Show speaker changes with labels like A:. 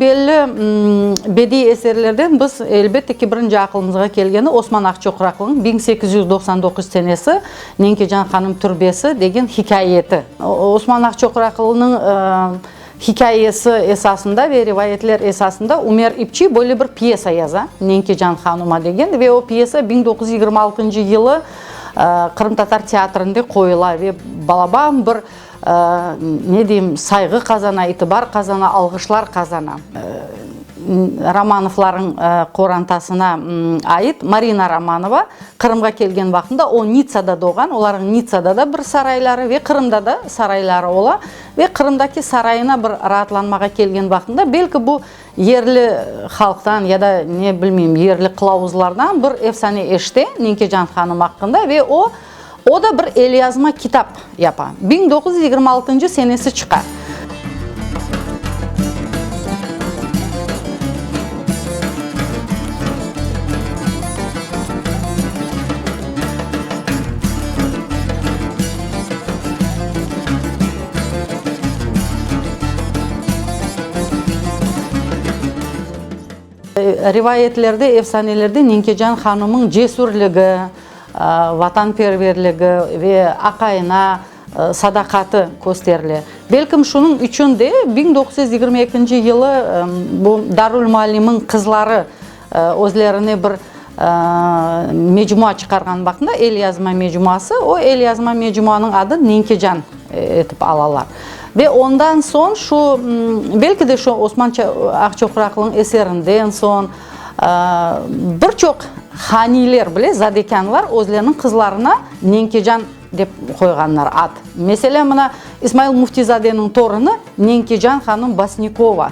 A: belli bediy eserlerden biz, elbette ki, birinci aqılımızğa kelgeni Osman Aqçoqraqlınıñ 1899 senesi Nenkecan hanım türbesi degen hikâyeti. Osman Aqçoqraqlınıñ hikâyesi esasında ve rivayetler esasında Ümer İpçi böyle bir pyesa yaza, Nenkecan hanuma degen ve o pyesa 1926 yılı Qırımtatar teatrinde qoyula ve balaban bir ne deyim, sayğı qazana, itibar qazana, alğışlar qazana. Romanovlarnıñ qorantasına ait Marina Romanova Qırımğa kelgen vaqtında, o Nitsada doğğan, olarnıñ Nitsada da bir sarayları ve Qırımda da sarayları ola ve Qırımdaki sarayına bir raatlanmağa kelgen vaqtında, belki bu yerli halqtan ya da, ne bilmeyim, yerli qılavuzlardan bir efsane eşite Nenkecan hanım aqqında ve o, O da bir elyazma kitap yapa. 1926 senesi çıqa. Rivayetlerde, efsanelerde Nenkecan hanımıñ cesürligi, vatanperverligi ve aqayına sadaqatı kösterile. Belkim, şunıñ içün de 1922 yılı bu Darülmuallimniñ qızları özlerine bir mecmua çıqarğan vaqtında, elyazma mecmuası, o elyazma mecmuanıñ adı Nenkecan etip alalar. Ve ondan soñ şu, belki de şu Osman Aqçoqraqlınıñ eserinden soñ, Bir çoq haniyler bile, zadekânlar özleriniñ qızlarına Nenkecan dep qoyğanlar ad. Meselâ, mına İsmail Müftizadeniñ torunı Nenkecan hanım Basnikova.